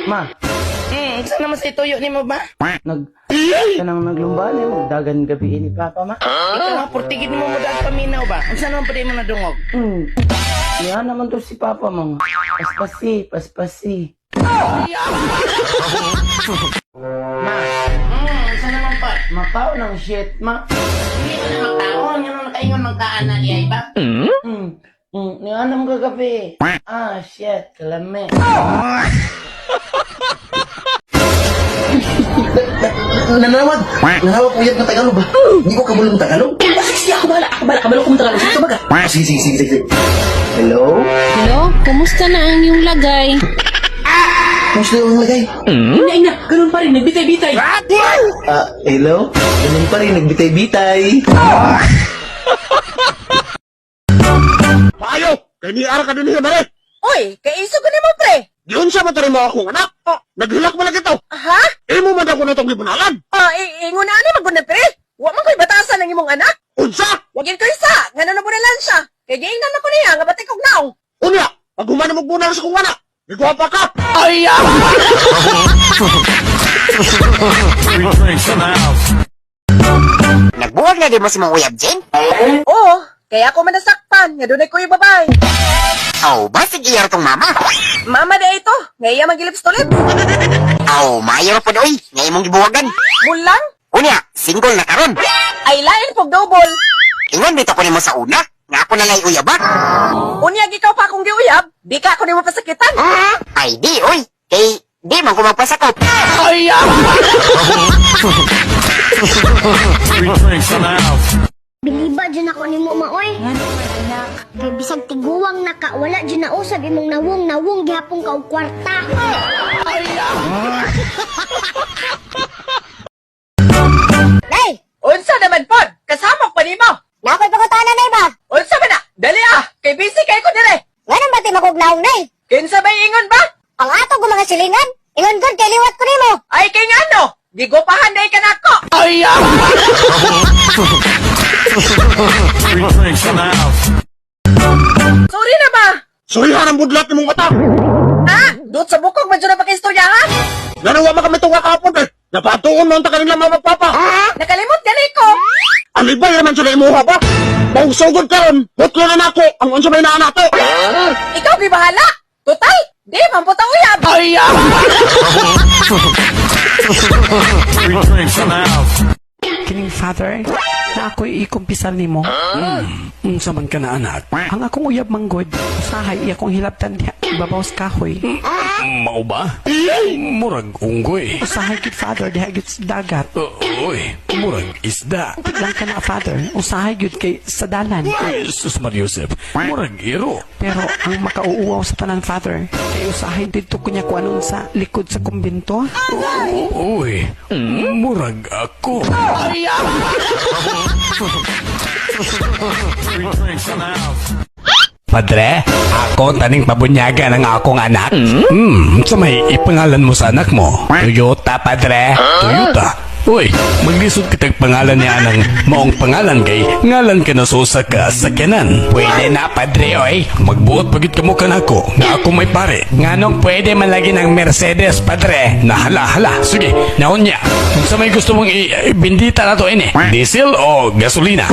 Ma, Unsa naman sa ituyo nimo ba? Nag kanang naglumba ni magdagan gabi ni Papa, ma. Ikaw ha, portigid nimo mo dag paminaw ba? Unsa naman pa mo nadungog? Niya naman to si Papa mga. Paspasi, paspasi. Ma, Unsa naman pa? Makaw ng shit, ma. Hindi ka na magtaon, nga nung nakaingon magkaan na niya ba? Niya naman kagabi. Ah, shit, kalame. Nanawag. Nanawag ko yan ng Tagalog ba? Hindi ko kabulong Tagalog. Ah, sige, sige, ako bahala. Ako bahala. Kabalo ko ng Tagalog. Sige, baga. Ah, sige, sige, sige, sige. Hello? Hello? Kumusta na ang iyong lagay? Kumusta yung lagay? Ina, ina, ganun pa rin, nagbitay-bitay. Ah, hello? Ganun pa rin, nagbitay-bitay. Maayo! Kay ni ara ka din hiya mare! Uy, kaiso ko nimo pre. Giunsa man to mo akong anak! Naghilak man lang ito! Ha? Imo man ako na itong gibunalan! Ah, ingon na ani magud na pre. Wa man ko'y batasan ang imong anak. Unsa! Wagin ko isa, ngano na bunalan siya. Kay giingnan ako niya nga batik og naong. Unya! Pag humana mo bunal sa kong anak! Giguapa ka! Nagbuwag na din mo si mong uyab, Jane? Oo, kaya ako man nasakpan nga dunay ko'y babay. Aw, basig iyar tong mama. Mama di ito, nga iya magilips tulit. Aw, maayo ra pod oy, nga imong gibuwagan. Mulang Unya, single na karon. ay lain pog double. Ingon bitaw ko nimo sa una, nga ako na lay uyab ba? Unya ikaw pa akong giuyab, di ka ako nimo pasakitan. Ay di oy, kay di man ko magpasakop. Biliba dyan ako ni mo maoy. Kay bisag tiguang na ka, wala dyan na usab imong nawong nawong gihapon ka og kwarta. Day, Unsa naman pod? Kasama pa nimo. na ako'y pangutana nay ba? Unsa man na? Dali ah, kay busy kay ko dire. Nganong ba ti makugnaong nay? Kinsa bay ingon ba? Ang ato ko mga silingan, ingon gud kay liwat ko nimo. Ay kay ngano? Gigupahan day kanako. Sorry na ba? Surihan ang budlat nimong mata! Ha? Doon sa bukog medyo na pakistorya ha? Nanawa man kami tunga kahapon eh! Napatuon man ta kanila mama at papa! Nakalimot gani ko. Alibay naman sila imuha ba? Maong sugod karon, putlo na nako ang unsa may naa nato! Ikaw gi bahala. Total, di man po ta uyab. Kining father, na ako'y ikumpisal nimo. Unsa man ka na anak? Ang akong uyab manggod, usahay iya kong hilabtan diha, ibabaw sa kahoy. Mao ba? Murag unggoy. Usahay gid father diha gid sa dagat. Oy, murag isda. Lang ka na father, usahay gyud kay sa dalan. Ay, Sus Mariusep, murag iro. Pero ang makauuaw sa tanan father, kay usahay didto ko niya kuanon sa likod sa kumbento. Uy, murag ako. Padre, ako taning pabunyagan ang akong anak. Sa may ipangalan mo sa anak mo? Toyota, padre. Toyota. Uy, maglisod kitag pangalan niya ng maong pangalan kay ngalan ka na sa kasakyanan. Pwede na, padre, oy. Magbuot pagit kamo kanako nga ako may pare. Nganong pwede man lagi ng Mercedes, padre. Nahala, hala. Sige, naon niya. Kung sa may gusto mong ibindita na to ini, diesel o gasolina?